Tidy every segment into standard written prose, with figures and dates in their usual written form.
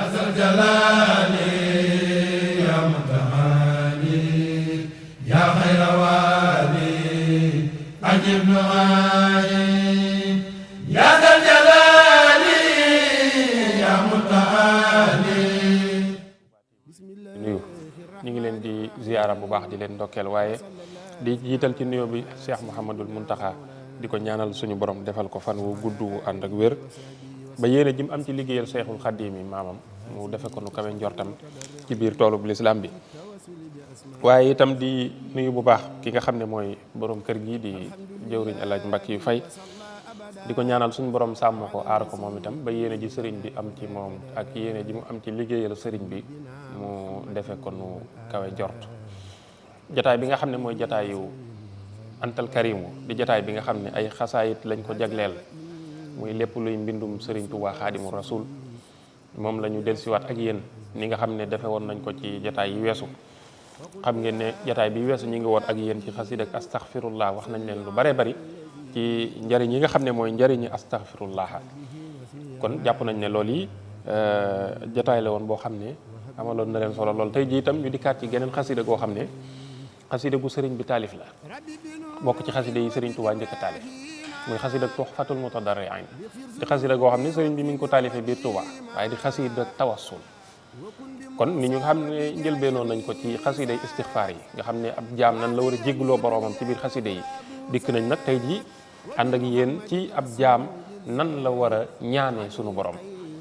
asal jalali ya mutahali ya khayra wali ajib du'ai ya asal jalali ya mutahali. nuyu ñu ngi leen di ziyaara bu baax di leen ndokkeel waaye di jiital ci nuyoo bi Cheikh Mouhamadul Muntaxa di ko ñaanal suñu borom defal ko fan wu gudd wu ànd ak wér ba yéene ji mu am ci liggéeyal Cheikhul Khadim yi maamam mu defe ko nu kawe njortam ci biir toolub lislaam bi. waaye itam di nuyu bu baax ki nga xam ne mooy borom kër gi di jëwriñ El Hadj Mbacke yu fay di ko ñaanal suñu borom sàmm ko aar ko moom itam ba yéene ji sëriñ bi am ci moom ak yéene ji mu am ci liggéeyal sëriñ bi mu defe ko nu kawe njort. jataay bi nga xam ne mooy jataayu antal karimu di jataay bi nga xam ne ay xasaayit lañ ko jagleel muy lépp luy mbindum Sëriñ Tuubaa Xaadimu Rasuul moom la ñu dellusiwaat ak yéen ni nga xam ne defe woon nañ ko ci jataay yi weesu. xam ngeen ne jataay bi weesu ñu ngi woon ak yéen ci xasida ak astaghfirullah wax nañ leen lu bare bari ci njariñ yi nga xam ne mooy njariñi astaghfirullah kon jàpp nañ ne loolu yi jataay la woon boo xam ne amaloon na leen solo lool tey ji itam ñu dikkaat ci geneen xasida goo xam ne xasida gu sëriñ bi taalif la bokk ci xasida yi Sëriñ Tuubaa njëkk a taalif muy xasida Tuhfatul Mutadarri'in di xasida goo xam ne sëriñ bi mi ngi ko taalifee biir Tuubaa waaye di xasida tawassul kon ni ñu xam ne njëlbeenoon nañ ko ci xasida istixfaar yi nga xam ne ab jaam nan la war a jégguloo boroomam ci biir xasida yi dikk nañ nag tey ji ànd ak yéen ci ab jaam nan la war a ñaanee sunu borom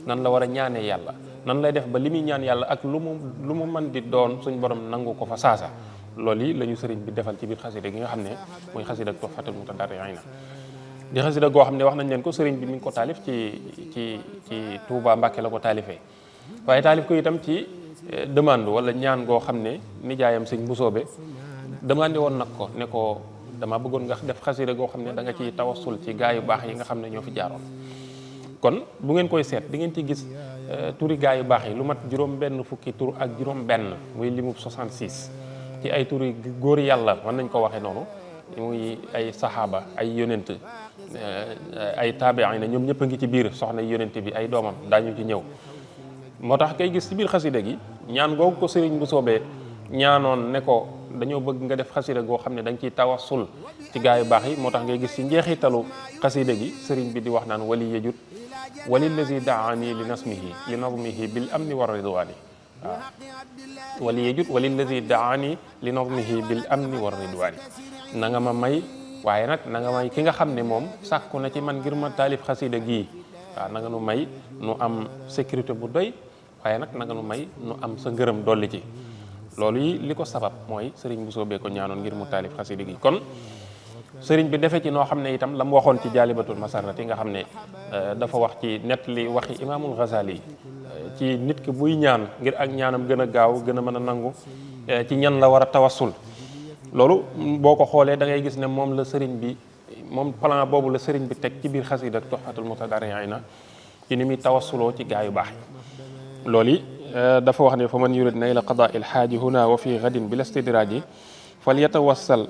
nan la war a ñaanee yàlla nan lay def ba li muy ñaan yàlla ak lu mu mën di doon suñ borom nangu ko fa saasa loolu yi la ñu sëriñ bi defal ci biir xasida gi nga xam ne mooy xasida Tuhfatul Mutadarri'in di xasida goo xam ne wax nañ leen ko sëriñ bi mi ngi ko taalif ci Touba Mbàkke la ko taalifee waaye taalif ko itam ci demande wala ñaan goo xam ne nijaayam sëñ Mbusoobe demandé woon nag ko ne ko dama bëggoon nga def xasida goo xam ne da nga ciy tawassul ci gaa yu baax yi nga xam ne ñoo fi jaaroon. kon bu ngeen koy seet di ngeen ci gis turi gaa yu baax yi lu mat juróom-benn fukki tur ak juróom-benn muy limub 66 ci ay turi góor yàlla mën nañ ko waxee noonu muy ay saxaaba ay yonent ay taabi'in ñoom ñëpp a ngi ci biir soxna yonent bi ay doomam daañu ci ñëw. moo tax kay gis ci biir xasida gi ñaan googu ko sëriñ bu soobee ñaanoon ne ko dañoo bëgg nga def xasida goo xam ne da nga ciy tawassul ci gaa yu baax yi moo tax ngay gis ci njeexitalu xasida gi sëriñ bi di wax naan wali yejut wali lazi daani li nasmihi li nazmihi bil amni war ridwani waaw wali yejut wali lazi daani li nazmihi bil amni war ridwani na nga ma may waaye nag na nga may ki nga xam ne moom sàkku na ci man ngir ma taalif xasida gii waaw na nga nu may nu am sécurité bu doy waaye nag na nga nu may nu am sa ngërëm dolli ci loolu yi li ko sabab mooy sëriñ bu soobee ko ñaanoon ngir mu taalif xasida gi kon sëriñ bi defee ci noo xam ne itam la mu waxoon ci jaalibatul masarrati nga xam ne dafa wax ci nett li waxi imaamul Ghazali ci nit ki buy ñaan ngir ak ñaanam gën a gaaw gën a mën a nangu ci ñan la war a tawassul loolu boo ko xoolee da ngay gis ne moom la sëriñ bi moom plan boobu la sëriñ bi teg ci biir xasida Tuhfatul Mutadarri'in ci ni muy tawassuloo ci gaa yu baax yi loolu yi dafa wax ne fa man yurid nayla qadaa il xaaji huna wa fi gadin bil istidraaji falyatawassal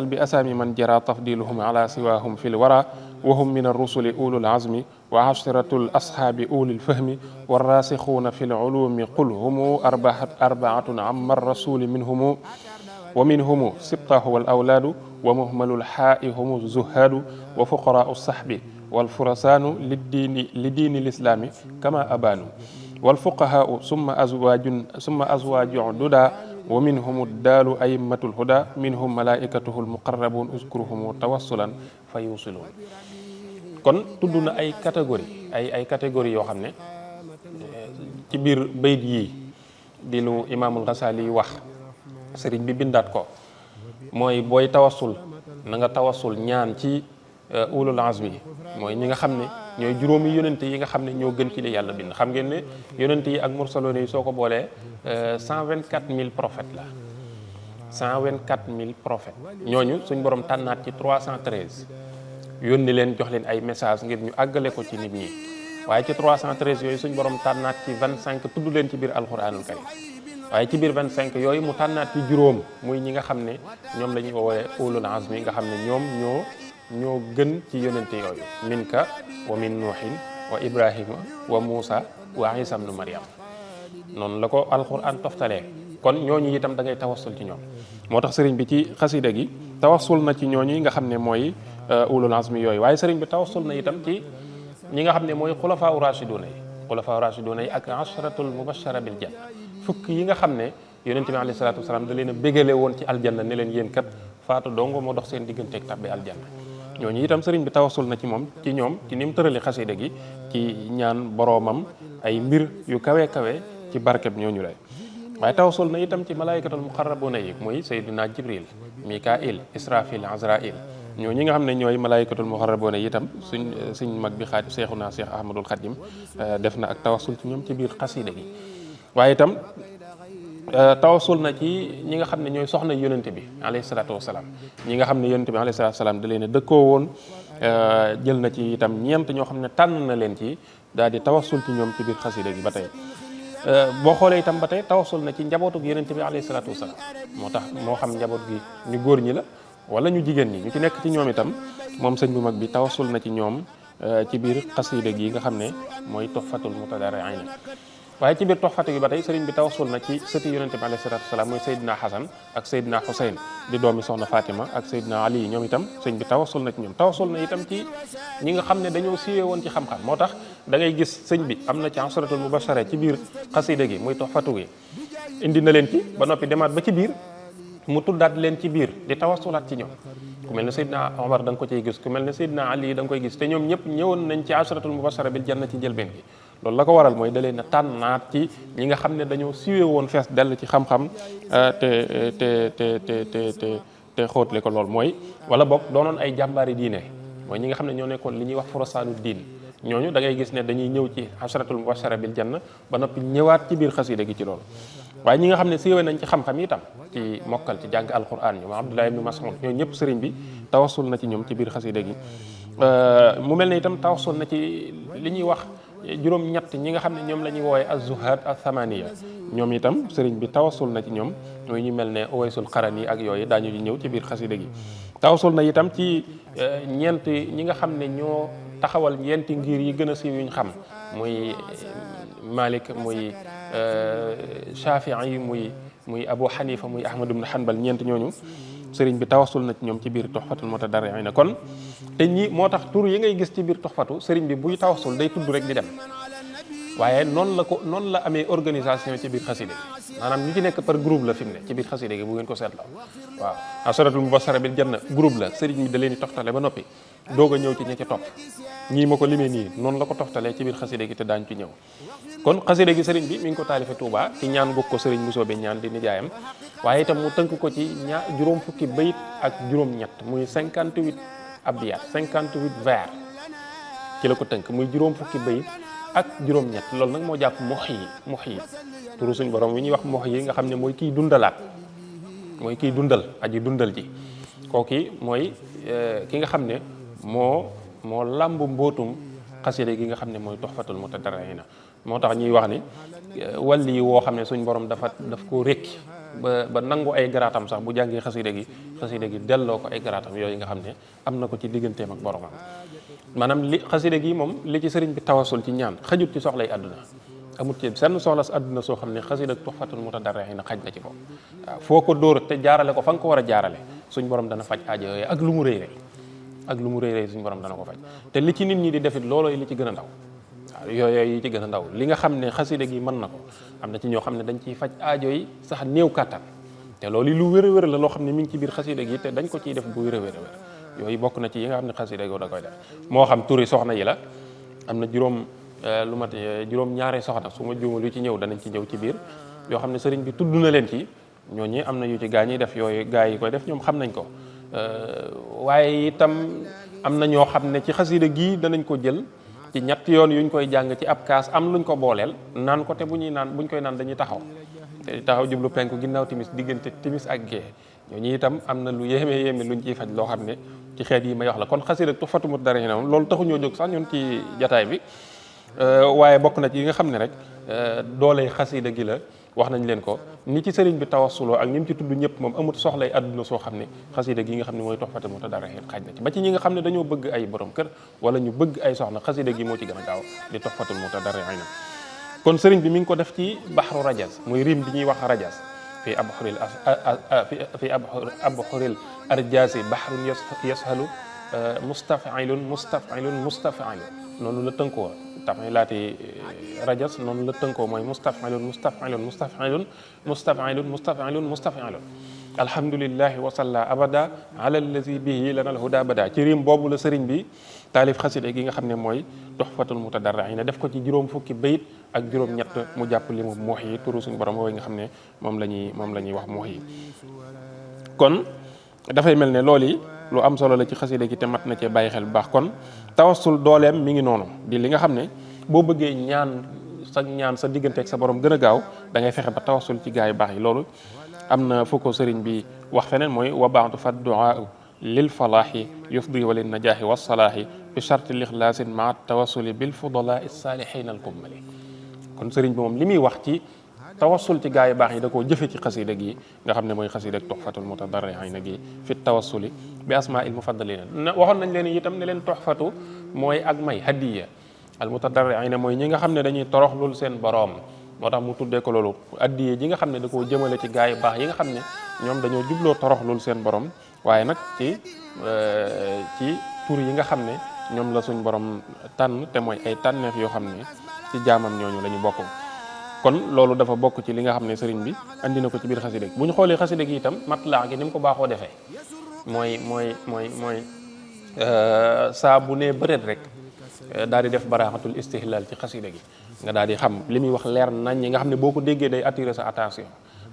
bi asaami man jara tafdiluhum ala siwahum fi lwara wa hum min arrusuli ulul azmi wa ashratul ashaabi ulil fahmi warrasixuuna fi lulumi qul humu arbaatun amma rasuli minhumu wa minhumu sibtahu wal awlaadu wa muhmalul xaa'i humu zuhaadu wa fuqaraau sahbi wal furasaanu li diini lislaami kama abaanu wal fuqahaau summa azwaaju duda wa minhumu daalu aimmatul huda minhum malaikatuhu lmuqarrabuun uzkuruhumu tawassulan fa yusiluun kon tudd na ay catégorie ay catégorie yoo xam ne ci biir bayt yii di lu imaamul Ghazali wax sëriñ bi bindaat ko mooy booy tawassul na nga tawassul ñaan ci ulul azmi mooy ñi nga xam ne ñooy juróomi yonente yi nga xam ne ñoo gën ci li yàlla bind xam ngeen ne yonente yi ak mursaloon yi soo ko boolee 124000 prophètes la 124000 prophètes ñooñu suñ borom tànnaat ci 313 yónni leen jox leen ay message ngir ñu àggale ko ci nit ñi waaye ci 313 yooyu suñ borom tànnaat ci 25 tudd leen ci biir alquranul karim waaye ci biir 25 yooyu mu tànnaat ci juróom muy ñi nga xam ne ñoom la ñuy woowee ulul azmi nga xam ne ñoom ñoo gën ci yonente yooyu minka wa min nuuhin wa Ibrahima wa Muusa wa Isa ibnu Maryam noonu la ko alquran toftalee kon ñooñu itam da ngay tawassul ci ñoom moo tax sëriñ bi ci xasida gi tawassul na ci ñooñu nga xam ne mooy ulul azmi yooyu waaye sëriñ bi tawassul na itam ci ñi nga xam ne mooy xulafaa rashiduna yi xulafaa rashiduna yi ak asharatul mubashara bil janna fukk yi nga xam ne yonent bi alayhi salaatu wasalaam da leen a bégale woon ci aljanna ne leen yéen kat faatu dong moo dox seen digganteeg tabbi aljanna ñooñu itam sëriñ bi tawassul na ci moom ci ñoom ci ni mu tërali xasida gi ci ñaan boroomam ay mbir yu kawe kawe ci barkeb ñooñu lay waaye tawassul na itam ci malaayikatul muqarrabuna yi muy sayyidina jibril mikail israfil azrail ñoo ñi nga xam ne ñooy malaayikatul muqarrabuna yi itam suñ mag bi xaadi seexuna seex ahmadul xadim def na ak tawassul ci ñoom ci biir xasida gi waaye itam tawassul na ci ñi nga xam ne ñooy soxna yonente bi alayhi salaatu wasalaam ñi nga xam ne yonente bi alayhi salaatu wasalaam da leen a dëkkoo woon jël na ci itam ñeent ñoo xam ne tànn na leen ci daal di tawassul ci ñoom ci biir xasida gi ba tey boo xoolee itam ba tey tawassul na ci njabootuk yonente bi alayhi salaatu wasalaam moo tax moo xam njaboot gi ñu góor ñi la wala ñu jigéen ñi ñu ci nekk ci ñoom itam moom sëñ bu mag bi tawassul na ci ñoom ci biir xasida gi nga xam ne mooy tuhfatul mutadarri'in waaye ci biir toxfatu gi ba tey sëriñ bi tawassul na ci sëti yonente bi alayhi salaatu wasalaam mooy Seydina Hasan ak Seydina Husayn di doomi soxna Fatima ak Seydina Ali ñoom itam sëriñ bi tawassul na ci ñoom tawassul na itam ci ñi nga xam ne dañoo siiwee woon ci xam-xam moo tax da ngay gis sëñ bi am na ci ansaratul mubashara ci biir xasida gi muy toxfatu gi indi na leen ci ba noppi demaat ba ci biir mu tuddaat leen ci biir di tawassulaat ci ñoom ku mel ne Seydina Omar da nga ko cay gis ku mel ne Seydina Ali da nga koy gis te ñoom ñëpp ñëwoon nañ ci ansaratul mubashara bil janna ci njëlbeen gi loolu la ko waral mooy da leen a tànnaat ci ñi nga xam ne dañoo siwee woon fees dell ci xam-xam te xóotle ko lool mooy wala boog doonoon ay jàmbaari diine mooy ñi nga xam ne ñoo nekkoon li ñuy wax furasaanu diin ñooñu da ngay gis ne dañuy ñëw ci asharatul mubashara bil janna ba noppi ñëwaat ci biir xasida gi ci loolu waaye ñi nga xam ne siwee nañ ci xam-xam itam ci mokkal ci jàng alquran ñoom Abdullah ibn Mas'ud ñooñu ñëpp sëriñ bi tawassul na ci ñoom ci biir xasida gi mu mel ne itam tawassul na ci li ñuy wax juróom-ñett ñi nga xam ne ñoom la ñuy woowe az-zuhad ath-thamaniya ñoom itam sëriñ bi tawassul na ci ñoom ñooy ñu mel ne Uwaysul Qarani ak yooyu daañu ñëw ci biir xasida gi tawassul na itam ci ñeent ñi nga xam ne ñoo taxawal ñeenti ngir yi gën a siiw yuñ xam muy Malik muy Shafi'i muy Abu Hanifa muy Ahmad ibn Hanbal ñeent ñooñu sëriñ bi tawassul na ci ñoom ci biir toxfatul mutadarri'in kon te ñi moo tax tur yi ngay gis ci biir toxfatu sëriñ bi buy tawassul day tudd rek di dem waaye noonu la amee organisation ci biir xasida gi maanaam ñi ci nekk par groupe la fi mu ne ci biir xasida gi bu ngeen ko seetloo waaw asharatul mubashara bil janna groupe la sëriñ bi da leen di toftale ba noppi doog a ñëw ci ña ca topp ñii ma ko limee nii noonu la ko toftalee ci biir xasida gi te daañu ci ñëw kon xasida gi sëriñ bi mi ngi ko taalife Touba ci ñaan gu ko sëriñ Musoobe ñaan di nijaayam waaye itam mu tënk ko ci juróom fukki bayit ak juróom-ñett muy 58 abiyat 58 vers ci la ko tënk muy juróom fukki bayit ak juróom-ñett loolu nag moo jàpp muhyi turu suñ borom wi ñuy wax muhyi nga xam ne mooy kiy dundalaat mooy kiy dundal aji dundal ji kooki mooy ki nga xam ne moo làmb mbootum xasida gi nga xam ne mooy tuhfatul mutadarri'in moo tax ñuy wax ni wàlli yi woo xam ne suñ borom daf koo rékki ba nangu ay garaatam sax bu jàngee xasida gi delloo ko ay garaatam yooyu nga xam ne am na ko ci digganteem ak boromam maanaam li xasida gi moom li ci sëriñ bi tawasul ci ñaan xajut ci soxlay àdduna amut ci seen soxla si àdduna soo xam ne xasida tuhfatul mutadarri'in xaj na ci ko waaw foo ko dóor te jaarale ko fa nga ko war a jaarale suñ borom dana faj aajo yooyu ak lu mu rëy rëy suñ borom dana ko faj te li ci nit ñi di defit loolooy li ci gën a ndaw yooyu yi ci gën a ndaw li nga xam ne xasida gi mën na ko am na ci ñoo xam ne dañ ciy faj aajo yi sax néew kàttan te loolu lu wér a wér la loo xam ne mi ngi ci biir xasida gi te dañ ko ciy def bu wér a wér yooyu bokk na ci yi nga xam ne xasida gi da koy def moo xam turi soxna yi la am na juróom ñaari soxna su ma juumul yu ci ñëw danañ ci ñëw ci biir yoo xam ne sëriñ bi tudd na leen ci ñooñu am na yu ci gaa ñiy def yooyu gaa yi koy def ñoom xam nañ ko waaye itam am na ñoo xam ne ci xasida gi danañ ko jël ci ñetti yoon yuñ koy jàng ci ab kaas am luñ ko booleel naan ko te buñ koy naan dañuy taxaw jublu penku ginnaaw timis diggante timis ak gee ñooñu itam am na lu yéeme luñ ciy faj loo xam ne ci xeet yi may wax la kon xasida tuhfatul mutadarri'in loolu taxu ñoo jóg sax ñun ci jataay bi waaye bokk na ci yi nga xam ne rek dooley xasida gi la wax nañ leen ko ni ci sëriñ bi tawassuloo ak ñi mu ci tudd ñëpp moom amut soxlay àdduna soo xam ne xasida gi nga xam ne mooy Tuhfatul Mutadarrihin xaaj na ci ba ci ñi nga xam ne dañoo bëgg ay borom kër wala ñu bëgg ay soxna xasida gi moo ci gën a gaaw di Tuhfatul Mutadarrihin kon sëriñ bi mi ngi ko def ci baxru rajas muy rim bi ñuy wax rajas fi abxuril arjasi bahrun yashalu mustafilun noonu la tënkoo tamilaati rajas noonu la tënkoo mooy mustafilun alhamdulillahi wasalla abada ala allazi bihi lana alhuda bada ci rim boobu la sëriñ bi taalif xasida gi nga xam ne mooy Tuhfatul Mutadarrihin def ko ci juróom fukki bayit ak juróom ñett mu jàpp li mu moox yi turu suñu borom wooy nga xam ne moom la ñuy wax moox yi kon dafay mel ne loolu yi lu am solo la ci xasida gi te mat na cee bàyyi xel bu baax kon tawassul dooleem mi ngi noonu di li nga xam ne boo bëggee ñaan sa digganteeg sa borom gën a gaaw da ngay fexe ba tawassul ci gaa yu baax yi loolu am na fu ko sëriñ bi wax feneen mooy wa ba'du fa du'a lil falaahi yufdi wa lin najaahi wa salaahi bi sharti lixlaasin maa tawassuli bil fudalaa saalihiin al kummali kon sëriñ bi moom li muy wax ci tawassul ci gaa yu baax yi da koo jëfe ci xasida gi nga xam ne mooy xasida ak Tuhfatul Mutadarrihin gi fi tawassuli bi asmaa'il mufaddaliina waxoon nañ leen itam ne leen tuhfatu mooy ak may hadiya al mutadarrihin mooy ñi nga xam ne dañuy toroxlul seen boroom moo tax mu tuddee ko loolu addiye ji nga xam ne da koo jëmale ci gaa yu baax yi nga xam ne ñoom dañoo jubloo toroxlul seen borom waaye nag ci tur yi nga xam ne ñoom la suñ borom tànn te mooy ay tànneef yoo xam ne ci jaamam ñooñu la ñu bokk kon loolu dafa bokk ci li nga xam ne sëriñ bi andi na ko ci biir xasida gi bu ñu xoolee xasida gi itam matlaa gi ni mu ko baaxoo defee mooy saa bu ne bëreet rek daal di def baraaxatul istihlal ci xasida gi nga daal di xam li muy wax leer nañ ñi nga xam ne boo ko déggee day attirer sa attention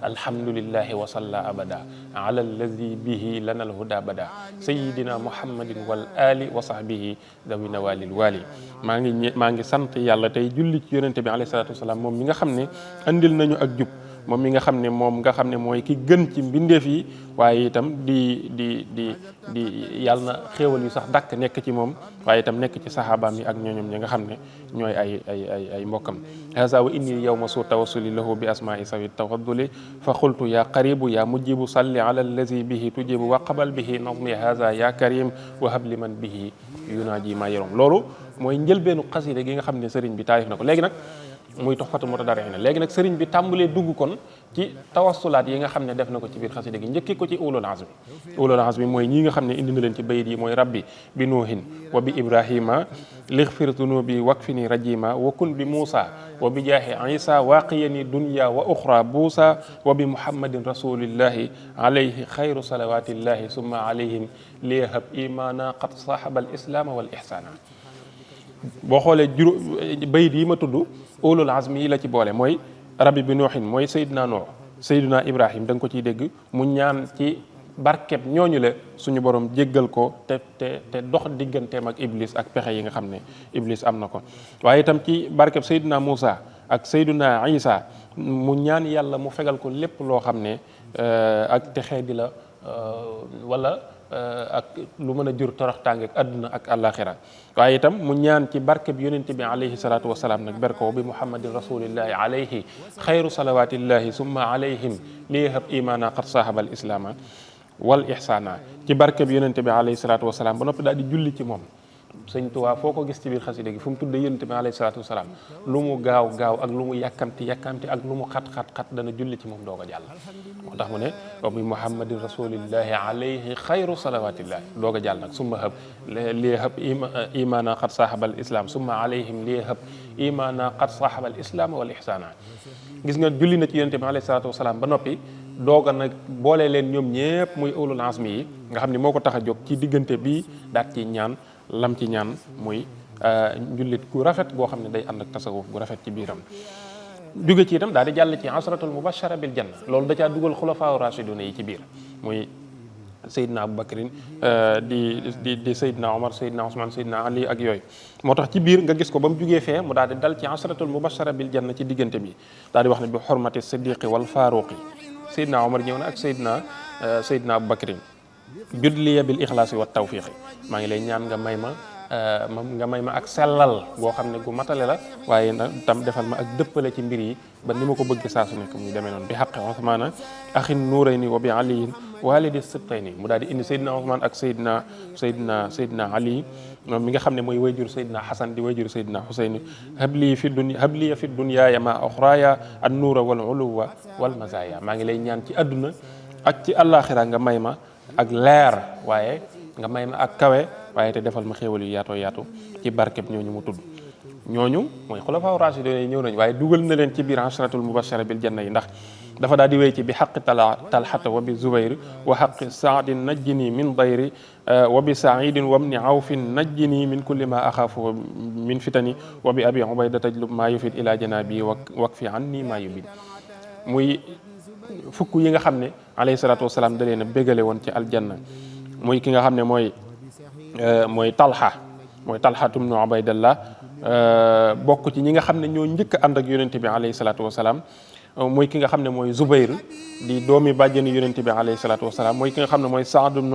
alhamdulillahi wa salla abada ala allazi bihi lana alhuda bada sayidina muhammadin wal ali wa sahbihi dawina walil wali maa ngi sant yàlla tey julli ci yonente bi alayhi salatu wasalaam moom mi nga xam ne andil nañu ak jub moom mi nga xam ne mooy ki gën ci mbindeef yi waaye itam di yàlla na xéewal yu sax dàkk nekk ci moom waaye itam nekk ci saxaabaam yi ak ñooñom ñi nga xam ne ñooy ay mbokkam haza wa inni yawma su tawassuli lahu bi asma'i sawi tafadduli fa qultu ya qaribu ya mujibu salli ala allazi bihi tujibu wa qabal bihi nazmi haza ya karim wa hab liman bihi yunaji ma yarom loolu mooy njëlbeenu xasida gi nga xam ne sëriñ bi taarif na ko léegi nag muy Tuhfatul Mutadarrihin léegi nag sëriñ bi tàmbalee dugg kon ci tawassulaat yi nga xam ne def na ko ci biir xasida gi njëkki ko ci ulul azmi mooy ñi nga xam ne indi na leen ci bayit yi mooy rabbi bi nuuhin wa bi ibrahima lighfir dunubi wakfini rajima wa kun bi muusa wa bi jaahi isa waqiyani dunya wa uxra buusa wa bi muhammadin rasulillahi alayhi xayru salawatillahi summa alayhim liyahab imana qad sahaba al islaama wal ihsana boo xoolee bayit yi ma tudd ulul azmi yi la ci boole mooy rabbi bi nuuhin mooy Seydina Nuux Seydina Ibrahim da nga ko ciy dégg mu ñaan ci barkeb ñooñu la suñu borom jéggal ko te dox digganteem ak Iblis ak pexe yi nga xam ne Iblis am na ko waaye itam ci barkeb Seydina Moussa ak Seydina Isa mu ñaan yàlla mu fegal ko lépp loo xam ne ak texee di la wala ak lu mën a jur toroxtaange ak àdduna ak àllaaxira waaye itam mu ñaan ci barke bi yonente bi alayhi salaatu wasalaam nag berko bi muhammadin rasulillahi alayhi xayru salawatillahi summa alayhim liyahab imana qad sahaba al islaama wal ihsaana ci barke bi yonente bi alayhi salaatu wasalaam ba noppi daal di julli ci moom sëñ Tuubaa foo ko gis ci biir xasida gi fu mu tudde yonente bi alayhi salaatu wasalaam lu mu gaaw ak lu mu yàkkamti ak lu mu xat dana julli ci moom doog a jàll moo tax mu ne wa bi muhammadin rasulillahi alayhi xayru salawatillahi doog a jàll nag summa hab li hab imana qad sahabal islam summa alayhim li hab imana qad sahabal islam wal ihsana gis nga julli na ci yonente bi alayhi salaatu wasalaam ba noppi dooga nag boole leen ñoom ñëpp muy ulul azmi yi nga xam ne moo ko tax a jóg ci diggante bi daat ci ñaan lam ci ñaan muy njullit gu rafet goo xam ne day ànd ak tasawuf gu rafet ci biiram jóge ci itam daal di jàll ci asratul mubashara bil janna loolu da caa dugal xulafaa rashiduna yi ci biir muy Seydina Abubakrin di Seydina Omar Seydina Ousmane Seydina Ali ak yooyu moo tax ci biir nga gis ko ba mu jugee fee mu daal di dal ci asratul mubashara bil janna ci diggante bi daal di wax ne bi xurmati siddiqi wal faaruqi Seydina Omar ñëw na ak Seydina Abubakrin judliya bil ixlaasi wa tawfiqi maa ngi lay ñaan nga may ma nga may ma ak sellal boo xam ne gu matale la waaye nag tam defal ma ak dëppale ci mbir yi ba ni ma ko bëgg saa su nekk muy demee noonu bi xaqi Usmaana axin nuurayni wa bi aliyin walidi sibtayni mu daal di indi Seydina Usmaan ak Seydina Ali moom mi nga xam ne mooy wayjur Seydina Xasan di wayjur Seydina Xuseyn habliya fi dunyaaya ma oxraaya an nuura wal uluwa wal mazaya maa ngi lay ñaan ci àdduna ak ci àllaaxira nga may ma ak leer waaye nga may ma ak kawe waaye te defal ma xéewal yu yaatoo yaatu ci barkeb ñooñu mu tudd ñooñu mooy xulafaa raasidiin yi ñëw nañ waaye dugal na leen ci biir ashratul mubashara bil janna yi ndax dafa daal di wéy ci bi xaqi talxata wa bi zubayr wa xaqi saadin najjini min dayri wa bi saidin wabni awfin najjini min kulli ma axaafu min fitani wa bi abi ubayda tajlub maa yufid ila janabi wakfi anni maa yubid muy fukk yi nga xam ne alayhi salaatu wasalaam da leen a bégale woon ci aljanna muy ki nga xam ne mooy talxatum nu ubaydallah bokk ci ñi nga xam ne ñoo njëkk a ànd ak yonente bi alayhi salaatu wasalaam mooy ki nga xam ne mooy Zubayr di doomi bàjjeni yonente bi alayhi salaatu wasalaam mooy ki nga xam ne mooy Saad ibn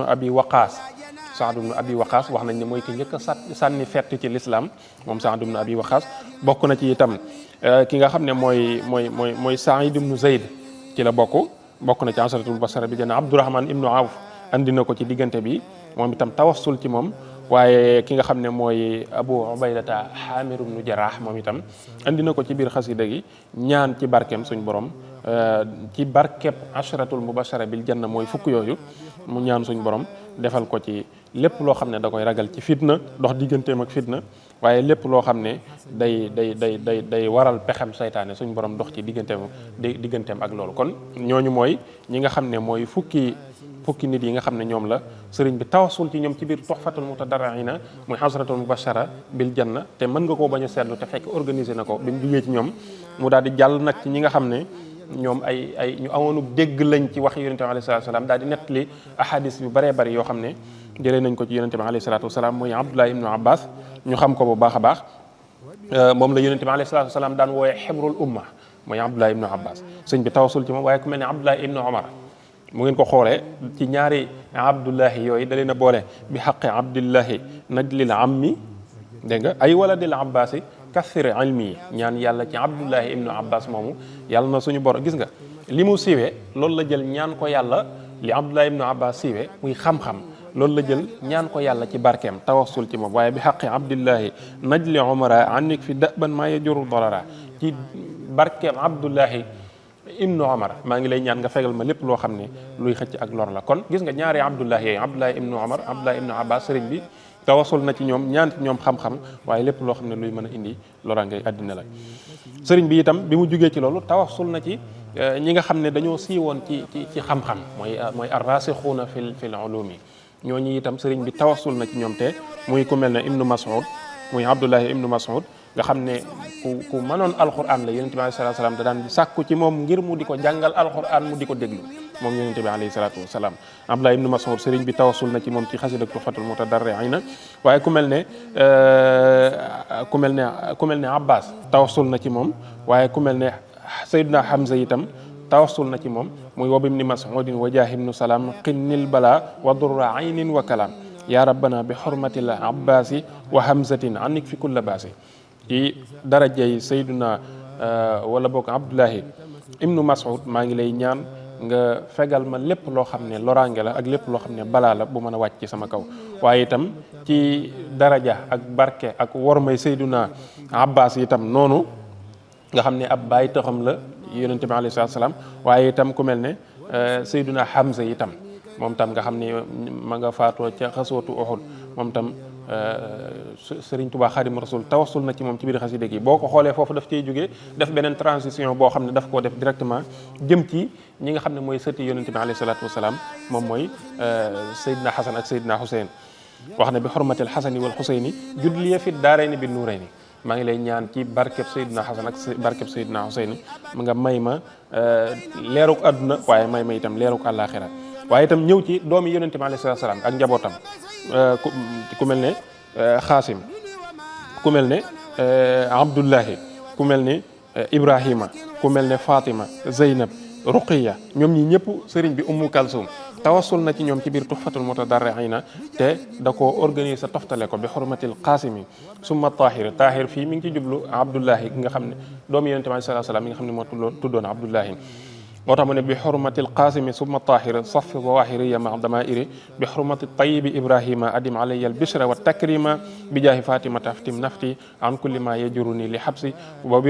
Abi Waqaas wax nañ ne mooy ki njëkk a sànni fett ci lislaam moom Saad ibn Abi Waqaas bokk na ci itam ki nga xam ne mooy Saïd ibn Zayd ci la bokk na ci asharatul mubashara bi janna Abdurahman ibnu Awf andi na ko ci diggante bi moom itam tawassul ci moom waaye ki nga xam ne mooy Abu Ubaydata Xaamir ibnu Jaraax moom itam andi na ko ci biir xasida gi ñaan ci barkeem suñ borom ci barkeeb asharatul mubashara bil janna mooy fukk yooyu mu ñaan suñ borom defal ko ci lépp loo xam ne da koy ragal ci fitna dox digganteem ak fitna waaye lépp loo xam ne day waral pexem saytaane suñ borom dox ci digganteem ak loolu kon ñooñu mooy ñi nga xam ne mooy fukki nit yi nga xam ne ñoom la sëriñ bi tawasul ci ñoom ci biir tuhfatul mutadarriina muy asharatul mubashara bil janna te mën nga koo bañ a seetlu te fekk organisé na ko bi mu jugee ci ñoom mu daal di jàll nag ci ñi nga xam ne ñoom ay ñu amoonu dégg lañ ci wax yonente bi alayhi salaatu wasalaam daal di nettali ahadis yu bëree bëri yoo xam ne jëlee nañ ko ci yonente bi alayhi salaatu wasalaam mooy Abdullah ibnu Abbas ñu xam ko bu baax a baax moom la yonente bi alayhi salaatu wasalaam daan wooyee xibrul umma mooy Abdullah ibnu Abbas sëñ bi tawasul ci moom waaye ku mel ne Abdullah ibnu Omar mu ngeen ko xoolee ci ñaari abdullahi yooyu da leen a boole bi xaqi abdillahi najlil ammi dégg nga ay wala dil abbasi kathir ilmi ñaan yàlla ci abdullahi ibnu abbas moomu yàlla na suñu bor gis nga li mu siiwee loolu la jël ñaan ko yàlla li abdullahi ibnu abbas siiwee muy xam-xam loolu la jël ñaan ko yàlla ci barkeem tawassul ci moom waaye bi xaqi abdillahi najli umara annik fi daban maa yajuru darara ci barkeem abdullahi ibnu Omar maa ngi lay ñaan nga fegal ma lépp loo xam ne luy xëcc ak lor la kon gis nga ñaari Abdullah yooyu Abdullah ibnu Omar Abdullah ibnu Abbas sëriñ bi tawasul na ci ñoom ñaan ci ñoom xam-xam waaye lépp loo xam ne luy mën a indi lora ngay àddina la sëriñ bi itam bi mu jugee ci loolu tawasul na ci ñi nga xam ne dañoo siiwoon ci xam-xam mooy ar-rasixuuna fil ulumi ñooñu itam sëriñ bi tawasul na ci ñoom te muy ku mel ne ibnu Mas'ud muy Abdullah ibnu Mas'ud nga xam ne ku mënoon alquran la yonente bi alayhi salaatu wasalaam da daan sàkku ci moom ngir mu di ko jàngal alquran mu di ko déglu moom yonente bi alayhi salaatu wasalaam Abdullah ibnu Mas'ud sëriñ bi tawasul na ci moom ci xasida tuhfatul mutadarriina waaye ku mel ne Abbas tawasul na ci moom waaye ku mel ne Sayyidina Hamza itam tawasul na ci moom muy wob ibni Mas'udin wa jaahibnu salaam qinnil bala wa durra aynin wa kalaam ya rabbana bi xurmatil abbasi wa hamzatin annik fi kulla baasi ci darajey Sayyiduna wala boog Abdullahi ibnu Mas'ud maa ngi lay ñaan nga fegal ma lépp loo xam ne loraange la ak lépp loo xam ne balaa la bu mën a wàcc ci sama kaw waaye itam ci daraja ak barke ak wormay Sayyiduna Abbas itam noonu nga xam ne ab baay taxam la yonente bi alayhi salaam waaye itam ku mel ne Sayyiduna Hamza itam moom tam nga xam ne ma nga faatoo ca xasootu Uhud moom tam Sëriñ Tuubaa Xaadimu Rasuul tawassul na ci moom ci biir xasida gi boo ko xoolee foofu daf cey jógee def beneen transition boo xam ne daf koo def directement jëm ci ñi nga xam ne mooy sëti yonente bi alayhi salaatu wasalaam moom mooy Seydina Xasan ak Seydina Xuseyn wax na bi xormatil xasani wal xuseyni judliya fi daarayni bi nuurayni maa ngi lay ñaan ci barkeb Seydina Xasan ak barkeb Seydina Xuseyn nga may ma leeruk àdduna waaye may ma itam leeruk àllaaxira waaye itam ñëw ci doomi yonente bi alayhi salaatu wasalaam ak njabootam ku mel ne Xaasim ku mel ne Abdullahi ku mel ne Ibrahima ku mel ne Fatima Zeynab Ruqiya ñoom ñi ñëpp sëriñ bi Ummu Kalsum tawassul na ci ñoom ci biir tuhfatul mutadarriina te da koo organiser toftale ko bi xurmatil qaasimi summa taahir fii mi ngi ci jublu Abdullahi nga xam ne doomu yonente bi sallallahu alayhi wasallam mi nga xam ne moo tuddoon Abdullahi moo tax mu ne bi xurmatil qaasimi summa taahir safi zawahiriya ma damairi bi xurmati tayibi ibrahima adim alayya albishra wa takrima bi jaahi fatimata aftim nafti an kulli ma yajuruni li xabsi wa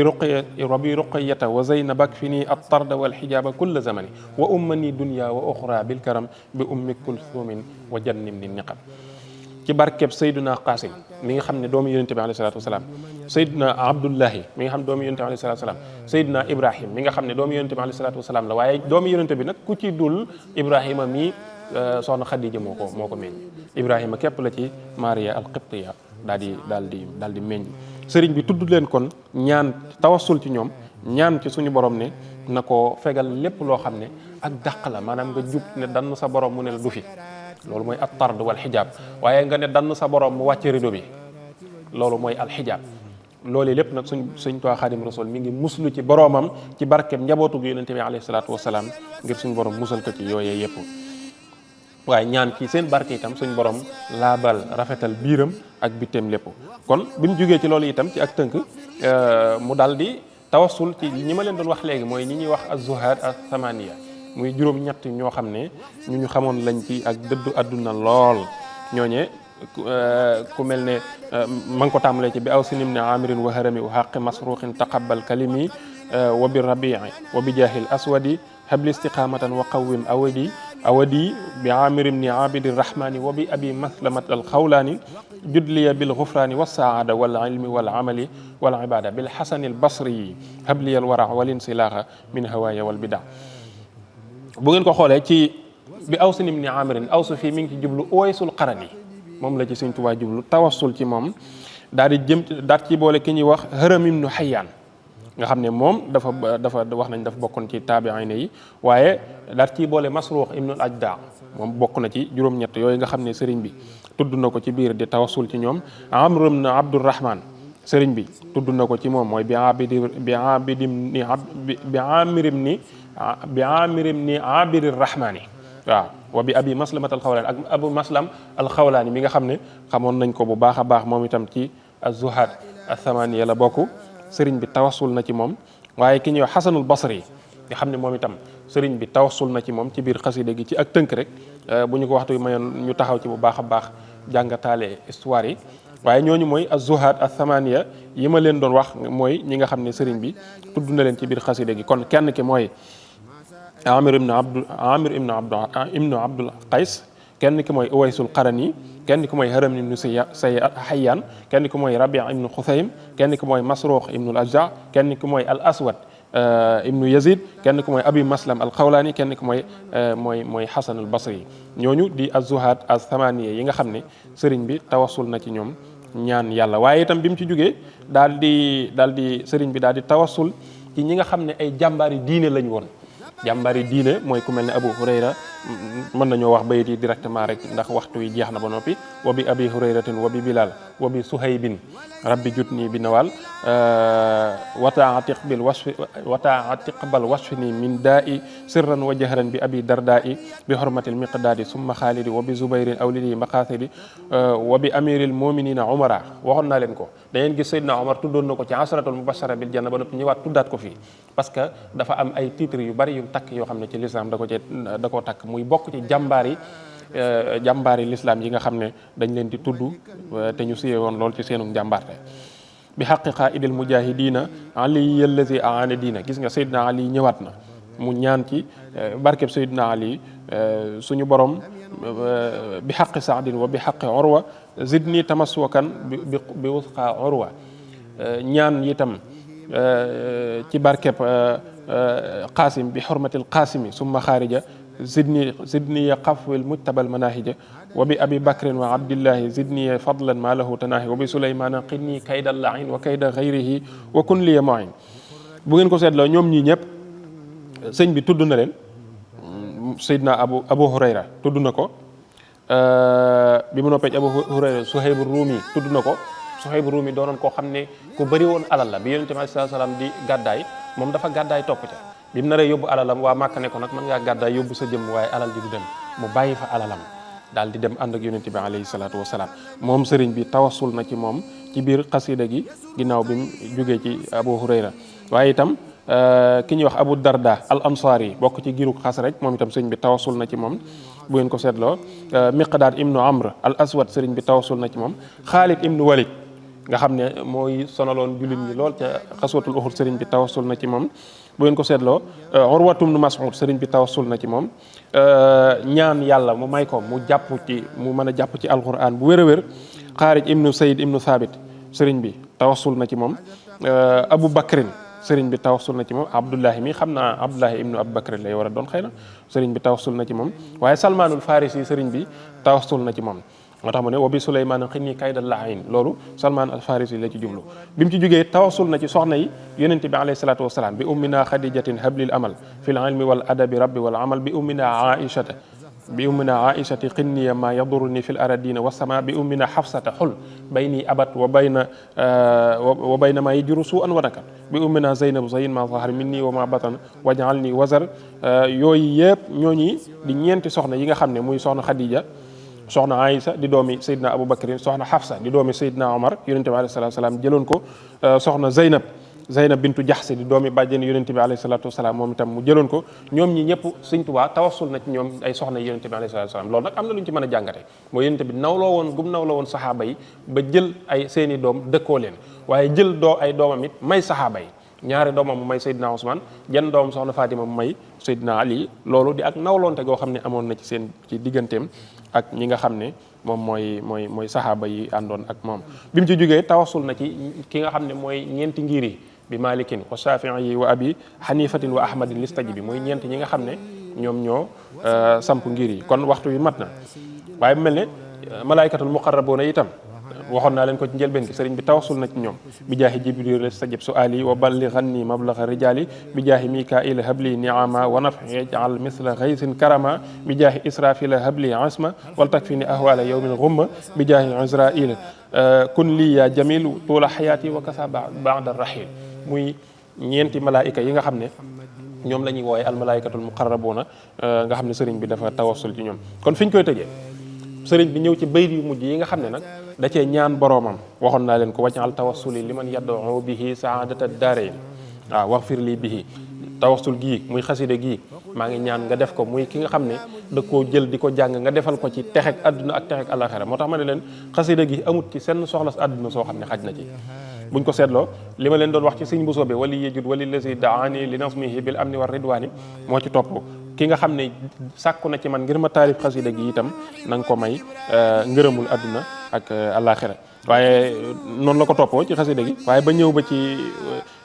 bi ruqiyata wa zaynabak fi nii attarda walxijaaba kulla zamani wa ummani dunya wa oxra bilkaram bi ummi kulsumin wa jannim ni niqam ci barkeb Seydina Qasim mi nga xam ne doomu yonente bi alayhi salatu wasalaam Seydina Abdullahi mi nga xam ne doomu yonente bi alayhi salatu wasalaam Seydina Ibrahim mi nga xam ne doomu yonente bi alayhi salatu wasalaam la waaye doomu yonente bi nag ku ci dul Ibrahima mi soxna Xadija moo ko meññ Ibrahima képp la ci Maria al-Qibtiya daal di meññ sëriñ bi tudd leen kon ñaan tawassul ci ñoom ñaan ci suñu borom ne na ko fegal lépp loo xam ne ak dàq la maanaam nga jub ne dann sa borom mu ne la du fi loolu mooy at tard wal xijaab waaye nga ne dann sa borom mu wàcce rido bi loolu mooy alxijaab loolu lépp nag suñ Tuubaa Xaadim Rasuul mi ngi muslu ci boromam ci barkeb njabootu gi yonente bi alayhi salaatu wasalaam ngir suñ borom musal ko ci yooyee yëpp waaye ñaan ci seen barke itam suñ borom laabal rafetal biiram ak bitteem lépp kon bi mu jógee ci loolu itam ci ak tënk mu dal di tawassul ci ñi ma leen doon wax léegi mooy ñi ñuy wax az-zuhaad as-samaniya muy juróom-ñett ñoo xam ne ñu xamoon lañ ci ak dëddu àdduna lool ñooñe ku mel ne ma ngi ko tàmbalee ci bi aw sinim ne amirin wa harami wa xaqi masruqin taqabbal kalimi wa bi rabii wa bi jaahil aswadi habli istiqamatan wa qawwim awadi bi amirim ni abidi rahmani wa bi abi maslamat al xawlaani judliya bil gufraani wa saada wal ilmi wal amali wal ibada bil xasani al basri habli al wara wal insilaaxa min hawaaya wal bida bu ngeen ko xoolee ci bi aws nim ni amirin aws fii mi ngi ci jublu Uwaysul Qarani moom la ci Sëñ Tuubaa jublu tawassul ci moom daal ci boole ki ñuy wax Haram ibnu Hayyaan nga xam ne moom dafa wax nañ dafa bokkoon ci taabi'iin yi waaye daal ciy boole Masruuq ibnu Ajdaa moom bokk na ci juróom-ñett yooyu nga xam ne sëriñ bi tudd na ko ci biir di tawassul ci ñoom. Amr ibnu Abdurrahmaan sëriñ bi tudd na ko ci moom mooy bi amirim ni abiri rahmaani waaw wa bi abi maslamat alxawlaani ak abu maslam alxawlaani mi nga xam ne xamoon nañ ko bu baax a baax moom itam ci az-zuhaad as-samaniya la bokk sëriñ bi tawassul na ci moom waaye ki ñuy wax xasanul basri nga xam ne moom itam sëriñ bi tawassul na ci moom ci biir xasida gi ci ak tënk rek bu ñu ko waxtu mayoon ñu taxaw ci bu baax a baax jàngataale histoire yi waaye ñooñu mooy az-zuhaad as-samaniya yi ma leen doon wax mooy ñi nga xam ne sëriñ bi tudd na leen ci biir xasida gi kon kenn ki mooy Amir ibnu Abdul Qays kenn ki mooy Uwaysul Qarani kenn ki mooy Haram ibnu Hayyaan kenn ki mooy Rabi' ibnu Xusaym kenn ki mooy Masruuq ibnu al-Ajda kenn ki mooy al Aswad ibnu Yazid kenn ki mooy Abi Maslam al-Xawlaani kenn ki mooy Xasan al-Basri ñooñu di az-zuhaad as-samaniya yi nga xam ne sëriñ bi tawassul na ci ñoom ñaan yàlla waaye itam bi mu ci jógee daal di sëriñ bi daal di tawassul ci ñi nga xam ne ay jàmbaari diine lañ woon. jàmbaari diine mooy ku mel ne Abu Hurayra mën nañoo wax bayit yi directement rek ndax waxtu wi jeex na ba noppi wa bi abi hurayratin wa bi bilal wa bi suhaybin rabbi jutni bi nawal wataatiqbal wasfini min daai sirran wa jahran bi abi dardai bi hormatil miqdaadi summa xaalidi wa bi zubayrin awlidi maqaasidi wa bi amiril muminina umara waxoon naa leen ko da ngeen gis Seydina Omar tuddoon na ko ci asratul mubashara bil janna ba noppi ñëwaat tuddaat ko fii parce que dafa am ay titres yu bari yu takk yoo xam ne ci l'islam da koo takk muy bokk ci jàmbaari l'islam yi nga xam ne dañ leen di tudd te ñu siyee woon lool ci seenu jàmbaarte bi xaqi qaa'idil mujahidina ali allazi aana diina gis nga Seydina Ali ñëwaat na mu ñaan ci barkeb Seydina Ali suñu borom bi xaqi saadin wa bi xaqi urwa zidni tamassukan bi wusqa urwa ñaan itam ci barkeb Qaasim bi xurmatil Qaasimi summa xaarija zidni qafwil mujtabal manahija wa bi abi bakrin wa abdillahi zidni fadlan ma lahu tanahi wa bi sulaymana qinni kaydal la'in wa kayda ghayrihi wa kun liya mu'in bu ngeen ko seetloo ñoom ñii ñëpp sëñ bi tudd na leen Seydina Abu Hurayra tudd na ko bi mu noppee ci Abu Hurayra Suhayb Ruumi tudd na ko Suhayb Ruumi doonoon koo xam ne ku bëri woon alal la bi Yonent bi sallallahu alayhi wasallam di gàddaay moom dafa gàddaay topp ca bi mu naree yóbbu alalam waa Màkka ne ko nag mën ngaa gàddaay yóbbu sa jëm waaye alal ji du dem mu bàyyi fa alalam daal di dem ànd ak yonente bi alayhi salaatu wasalaam moom sëriñ bi tawassul na ci moom ci biir xasida gi ginnaaw bi mu jógee ci Abu Hurayra waaye itam ki ñuy wax Abu Darda al Ansari bokk ci giru Xasraj moom itam sëriñ bi tawassul na ci moom bu ngeen ko seetloo Miqdaad ibnu Amr al Aswad sëriñ bi tawassul na ci moom Xaalid ibnu Walid nga xam ne mooy sonaloon jullit ñi lool ca xaswatul Uhud sëriñ bi tawassul na ci moom bu ngeen ko seetloo Urwatum nu Mas'ud sëriñ bi tawassul na ci moom ñaan yàlla mu may ko mu mën a jàpp ci alquran bu wér a wér Xaarij ibnu Sayd ibnu Thabit sëriñ bi tawassul na ci moom Abu Bakrin sëriñ bi tawassul na ci moom Abdullahi mi xam naa Abdullahi ibnu Abu Bakrin lay war a doon xëy na sëriñ bi tawassul na ci moom waaye Salmaanul Farisi sëriñ bi tawassul na ci moom moo tax mu ne wa bi Suleymaan xinni kayda laahin loolu Salmaan al Farisi la ci jublu bi mu ci jógee tawassul na ci soxna yi yonente bi alayhi salaatu wasalaam bi ummina Xadijatin hablil amal fil ilmi wal adabi rabbi wal amal bi ummina Aishati xinniya ma yaduruni fil aradina wasama bi ummina Xafsata xul bayni abat wa bayna ma yajuru su'an wa nakat bi ummina Zeynab zayin ma zahar minni wa ma batan waj'alni wazar yooyu yëpp ñooñi di ñeenti soxna yi nga xam ne muy soxna Xadija soxna Aïsa di doomi Seydina Aboubacar soxna Xafsa di doomi Seydina Omar yonente bi alayhi salaatu wasalaam jëloon ko soxna Zeynab bintu Jaxsi di doomi bàjjen yonente bi alayhi salaatu wasalaam moom itam mu jëloon ko ñoom ñi ñëpp Sëñ Tuubaa tawassul na ci ñoom ay soxna yonente bi alayhi salaatu wasalaam loolu nag am na lu ñu ci mën a jàngate mooy yonente bi nawloo woon saxaaba yi ba jël ay seeni doom dëkkoo leen waaye jël ay doomam it may saxaaba yi ñaari doomam mu may Seydina Ousmane jenn doomam soxna Fatima mu may Seydina Ali loolu di ak nawloonte goo xam ne amoon na ci digganteem ak ñi nga xam ne moom mooy saxaaba yi àndoon ak moom bi mu ci jógee tawassul na ci ki nga xam ne mooy ñeenti ngir yi bi malikin wa shafii wa abi hanifatin wa ahmadin listaji bi mooy ñeenti ñi nga xam ne ñoom ñoo samp ngir yi kon waxtu wi mat na waaye bu mel ne malaaykatul muqarrabuuna itam waxoon naa leen ko ci njëlbeen gi sëriñ bi tawassul na ci ñoom bi jaahi jibril stajib suali wa ballighanni mablagha rijali bi jaahi mikail habli niama wa nafi yaj'al misla ghaysin karama bi jaahi israfil habli asma wal takfini ahwala yawmin ghumma bi jaahi israil kun li ya jamil tula hayati wa kasa ba'da rahil muy ñeenti malaayika yi nga xam ne ñoom la ñuy wooye al malaayikatul muqarrabuuna nga xam ne sëriñ bi dafa tawassul ci ñoom kon fi ñu koy tëjee sëriñ bi ñëw ci bayt yu mujj yi nga xam ne nag da cee ñaan boroomam waxoon naa leen ko waj'al tawassuli liman yad'u bihi sa'adata ad-darain waaw waghfir li bihi tawassul gii muy xasida gii maa ngi ñaan nga def ko muy ki nga xam ne da koo jël di ko jàng nga defal ko ci texek àdduna ak texek àllaxira moo tax ma ne leen xasida gi amut ci seen soxla si àdduna soo xam ne xaj na ci buñ ko seetloo li ma leen doon wax ci sëñ bu soobee wali yejud wali lasi daani li nasmihi bil amni war ridwani moo ci topp ki nga xam ne sàkku na ci man ngir ma taarif xasida gi itam na nga ko may ngërëmul àdduna ak àllaxira waaye noonu la ko toppoo ci xasida gi waaye ba ñëw ba ci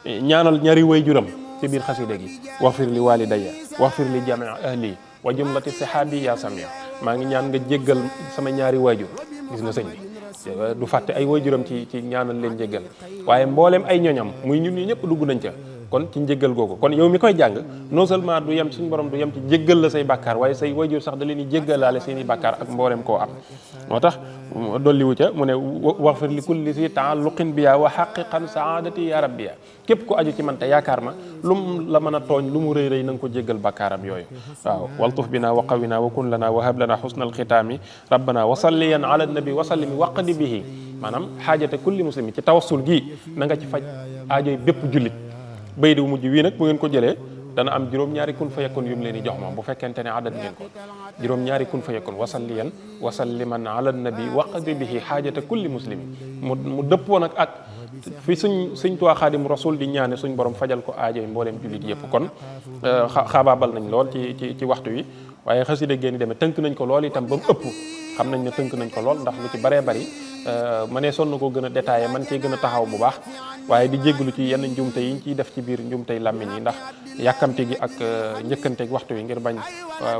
ñaanal ñaari way juram ci biir xasida gi waxfir li walidayya waxfir li jami ahli wa jumlati sahaabi ya samia maa ngi ñaan nga jéggal sama ñaari waajur gis nga sëñ bi du fàtte ay waajuram ci ñaanal leen jéggal waaye mbooleem ay ñoñam muy ñun ñi ñëpp dugg nañ ca kon ci njéggal googu kon yow mi koy jàng non seulement du yem suñu borom du yem ci jéggal la say bàkkaar waaye say waajur sax da leen di jéggalaale seeni bàkkaar ak mbooleem koo am moo tax dolliwu ca mu ne waxfir li kulli si taalluqin biya wa haqiqan saadati ya rabbiya képp ku aju ci man te yaakaar ma lu mu la mën a tooñ lu mu rëy rëy na nga ko jéggal bàkkaaram yooyu waaw waltuf bina wa qawina wa kun lana wa hab lana husnal xitaami rabbana wa salliyan ala nabi wa sallimi waqdi bihi maanaam xaajate kulli muslimi ci tawassul gii na nga ci faj aajoy bépp jullit bay di mujj wii nag bu ngeen ko jëlee dana am juróom-ñaari kun fa yakun yu mu leen di jox moom bu fekkente ne adat ngeen ko juróom-ñaari kun fa yakun wasalliyan wasalliman ala nabi waqdi bihi xaajata kulli muslimi mu dëppoo nag ak fi suñ Tuubaa Xaadimu Rasuul di ñaane suñ borom fajal ko aajo yi mbooleem jullit yëpp kon xaabaabal nañ lool ci waxtu wi waaye xasida génn demee tënk nañ ko lool itam ba mu ëpp xam nañ ne tënk nañ ko lool ndax lu ci baree bari ma ne sonn ko gën a détaillé man cee gën a taxaw bu baax waaye di jégalu ci yenn njumte yi ñu ciy def ci biir njumtey làmmiñ yi ndax yàkkamte gi ak njëkkanteeg waxtu wi ngir bañ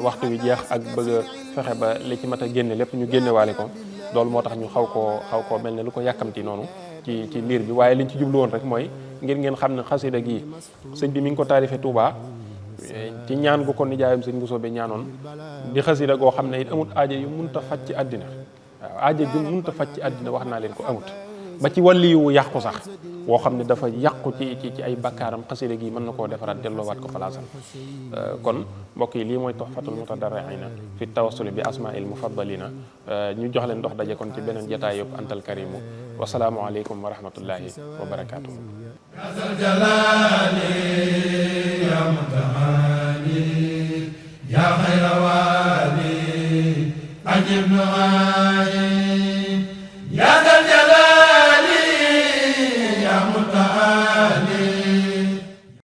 waxtu wi jeex ak bëgg a fexe ba li ci mat a génne lépp ñu génnewaale ko loolu moo tax ñu xaw koo mel ne lu ko yàkkamti noonu ci liir bi waaye liñ ci jublu woon rek mooy ngir ngeen xam ne xasida gi sëñ bi mi ngi ko taarifee Touba ci ñaan gu ko nijaayam sëñ Bousso bi ñaanoon di xasida goo xam ne it amut aaja yu munta faj ci àddina waaw aaja ju munta faj ci àddina wax naa leen ko amut ba ci wàlli yu yàqu sax woo xam ne dafa yàqu ci ay bakkaaram xasida gi mën na koo defaraat delloowaat ko palaasam kon mbokk yi lii mooy Tuhfatul Mutadarri'ina fi tawassuli bi asmaa'il mufaddalina ñu jox leen dox daje kon ci beneen jotaay yëpp antal karimu wasalaamu aleykum wa rahmatullahi wa barakaatuhu